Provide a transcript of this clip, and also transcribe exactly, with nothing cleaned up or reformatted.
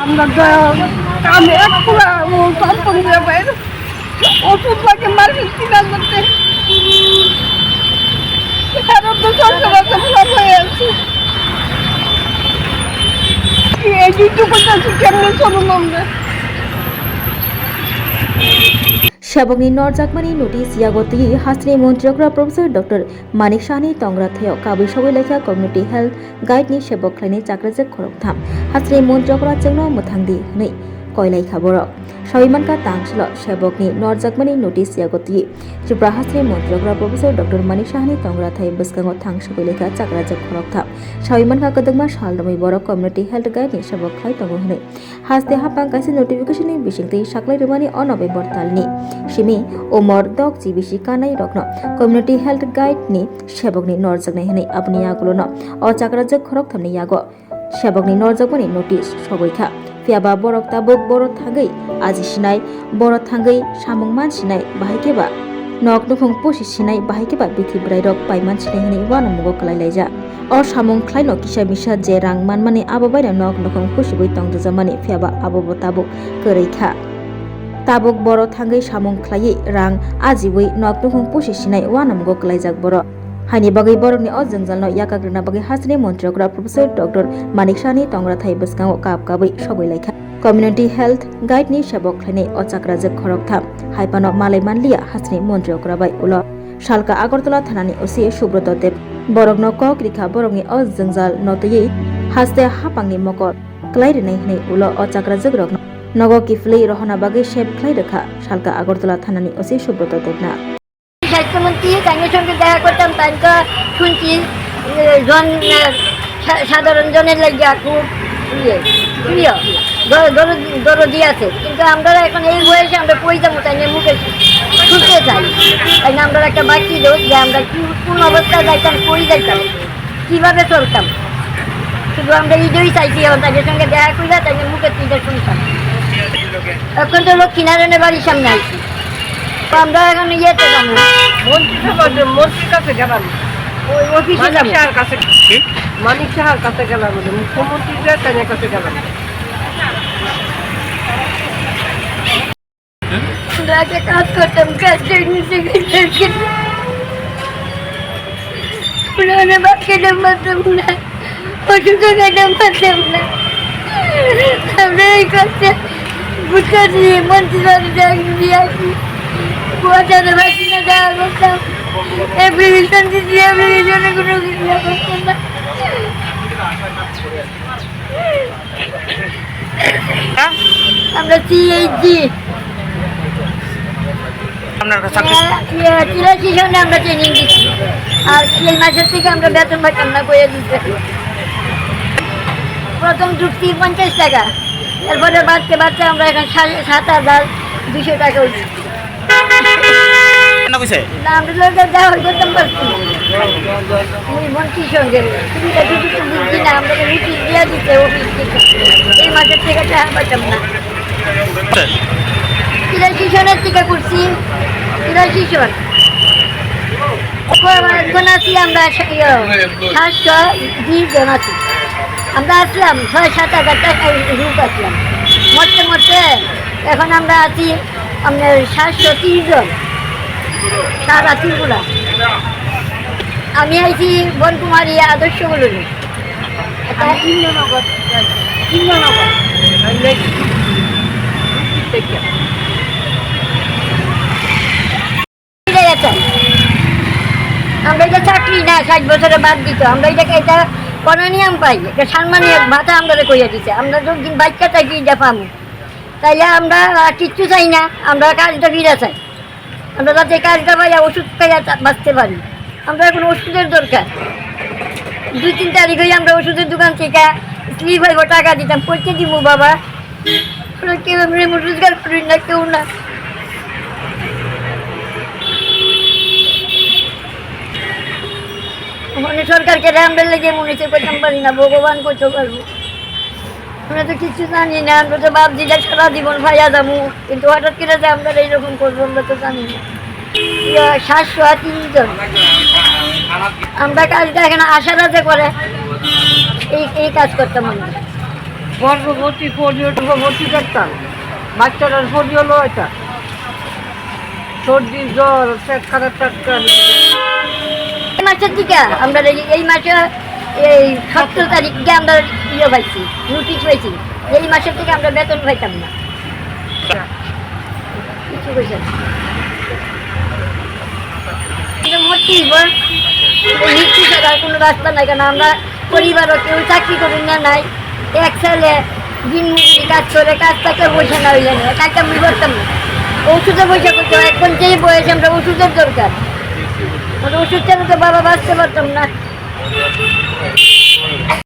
আমরা তো কামে এক পুরা ও কম কম দিয়ে বাইরে। ওষুধ লাগে মাসে তিন হাজার টাকা। এখানে তো সরকার আছে, সব হয়ে আছে। এই দুটো পঞ্চাশ কেমনে চলুন আমরা? Sebokni norjakmani notice yago twi hasteni montri okra Professor Doctor Manik Sahni tongra thaio kabui sogwi laikha community health guide ni sebok khlainai chakrajak khoroktham. Hasteni montri okra chwngno mwthang di hwnwi koi laikha borok. Sawi mankha tang salo sebokni norjakmani notice yago twi Tripura hasteni montri okra Professor Doctor Manik Sahni tongra thai bwskango thang sogwi laikha chakrajak khoroktham. Sawi mankha kwdwkma sal romwi borok community health guide ni sebok khlai tongo hwnwi. Haste hapang kaisa notification ni bisingtwi saklai rwmani o November talni simi umor dok G B C kanai rokno community health guide ni sebokni norjaknai hwnwi aboni yagulono o chakrajak khoroktham ni yago sebokni norjakmani notice sogwi kha. Phiya ba borok tabuk boro thangwi aji sinai, boro thangwi samung man sinai, bahai khe ba nok nukhung pusi sinai, bahai khe ba bithi bwrwi rok pai man sinai hwnwi uanamugo kwlai laijak. O samung khlaino kisa misa je rang manmani abo baino nok nukhung pusibwi tongjakmani, phiya ba abo bo tabuk kwrwi kha. Tabuk boro thangwi samung khlaiwi rang ajiwi nok nukhung pusi sinai uanamugo kwlaijak borok. Haini bagwi borokni o jwngjalno yakak rwna bagwi hasteni montri okra Professor Doctor Manik Sahni tongra thai bwskango kap kabwi sogwi laikha. Community health guide ni sebok khlainai o chakrajak khoroktham hai phano malai manliya hasteni montri okra bai ulo. Salka Agartala thanani O C Subroto Deb borokno kok rikha, borokni o jwngjal no twiwi haste hapangni mokol klai rwnai hwnwi ulo o chakrajwk rokno nogo kiphilwi rohorna bagwi sep khlai rwkha, salka Agartala thanani O C Subroto Debna. স্বাস্থ্যমন্ত্রী তাইনের সঙ্গে দেখা করতাম, তাই তো শুনছি, এ, জন, এ, সা-, সাধারণ জনের লাগিয়া খুব ইয়ে, প্রিয়, দর-, দর-, দরদি আছে। কিন্তু আমরা এখন এই বয়সে আমরা কই যাবো, তাই নিয়ে মুখে শুনতে চাই। তাই না, আমরা একটা বাকি লোক যে আমরা কি, কোন অবস্থায় যাইতাম, কই যাইতাম, কিভাবে চলতাম, শুধু আমরা ইটাই চাইছি, এখন তাদের সঙ্গে দেখা কইরা তাদের মুখে তুইটা শুনতাম। এখন তো লক্ষ্মীনারায়ণের বাড়ির সামনে আইছি, তো আমরা এখন ইয়েতে যাবো। মন্ত্রী সভার, মন্ত্রীর কাছে গেলাম, ওই অফিসে মানিক যাবো। সাহার কাছে। কি? মানিক সাহার কাছে গেলাম, ওই যে মুখ্যমন্ত্রী যে তাদের কাছে গেলাম। আমরা একটা কাজ করতাম, কাজ করে নিচে গেছে। ওখানে ভাত খেতে পারতাম না, ওষুধ খেতে পারতাম না। আমরা এই কাজটা বুঝতে দিয়ে মন্ত্রী বাড়ি দিয়ে আসি। কুয়াশাতে ভাত কিনে দেওয়া করতাম। অ্যাপ্লিকেশন দিচ্ছি, অ্যাপ্লিকেশনে কোনো কিছু করতাম না। হ্যাঁ? আমরা সিএইচজি। আপনার কাছে চাকরি? ইয়ে, ইয়ে, তিরাশি সনে আমরা ট্রেনিং দিচ্ছি। আর এই মাসের থেকে আমরা বেতন পাইতাম না, বইয়ে দিচ্ছে। প্রথম ঢুকছি পঞ্চাশ টাকা, এরপরে বাড়তে বাড়তে আমরা এখন সাড়ে সাত হাজার দুশো টাকা উঠছি। কেন কইছে? না, আমরা লোকের যা হয় করতাম পারছি। ওই মন্ত্রীর সঙ্গে, তুমি তো কিছু তো বুঝছি না, আমরা তো নোটিশ দিয়ে দিতে অফিস থেকে। এই মাসের থেকে টাকা পাইতাম না। আচ্ছা। তিরাশি সনের থেকে করছি, তিরাশি সন। এখন আছি আমরা সা-, ইয়ে, সাতশো বিশ জন আছি। আমরা আসলাম ছয় সাত হাজার টাকা রুট আসলাম। মরতে মরতে এখন আমরা আছি আপনার সাতশো তিরিশ জন, সারা ত্রিপুরা। আমি আইছি বনকুমারী আদর্শ কলোনি। এটা ইন্দ্রনগর, ইন্দ্রনগর। এটা গেছে। আমরা এটা চাকরি না, ষাট বছরে বাদ দিত। আমরা এটা, এটা কোনো নিয়ম পাই, এটা সম্মানীয় ভাতা আমরা কইয়া দিছে। আমরা যতদিন বাচ্চা থাকি এটা পাবো। তাইলে আমরা আর কিচ্ছু চাই না, আমরা কাজটা ফিরে চাই। আমরা যাতে কাজটা পাই, ওষুধ খাইয়া তা-, বাঁচতে পারি। আমরা এখন ওষুধের দরকার। দুই তিন তারিখ হয়ে আমরা ওষুধের দোকান থেকে স্লিপ হইব, টাকা দিতাম, পৌঁছে দিব বাবা। আমরা কেউ, আমরা এমন রোজগার করি না, কেউ না। মানে সরকারকে আমরা লেগে মনে হচ্ছে করতাম পারি না, ভগবান করতে পারবো। আমরা তো কিছু জানি না, আমরা তো বাপ দিদা সারা জীবন ভাইয়া যাবো, কিন্তু হঠাৎ করে যে আমরা এইরকম করবো, আমরা তো জানি না। ইয়া, সাতশো আর তিন জন। আমরা কাজটা এখানে আশা রাজে করে এই, এই কাজ করতাম আমরা। গর্ভবতী পোলিও, গর্ভবতী দেখতাম, বাচ্চাটার পোলিও লইতাম, সর্দি, জ্বর, পেট খারাপ, টাটকা। এই মাসের দিকে আমরা এই, এই মাসে এই সতেরো তারিখে আমরা ইয়ে পাইছি, নোটিশ পাইছি। এই মাসের থেকে আমরা বেতন পাইতাম না। কিছু কইছে না। কিন্তু মরতেই হইব। এই মৃত্যু ছাড়া আর কোনো রাস্তা নাই, কারণ আমরা পরিবারও কেউ চাকরি করি না, নাই। এক ছেলে দিন মজুরি কাজ করে, কাজ থাকলে পয়সা না হইলে না, কাজটা আমি করতাম না। ওষুধে পয়সা করতে হয়, এখন যেই বয়সে আমরা ওষুধের দরকার, আমরা ওষুধ ছাড়া তো বাবা বাঁচতে পারতাম না।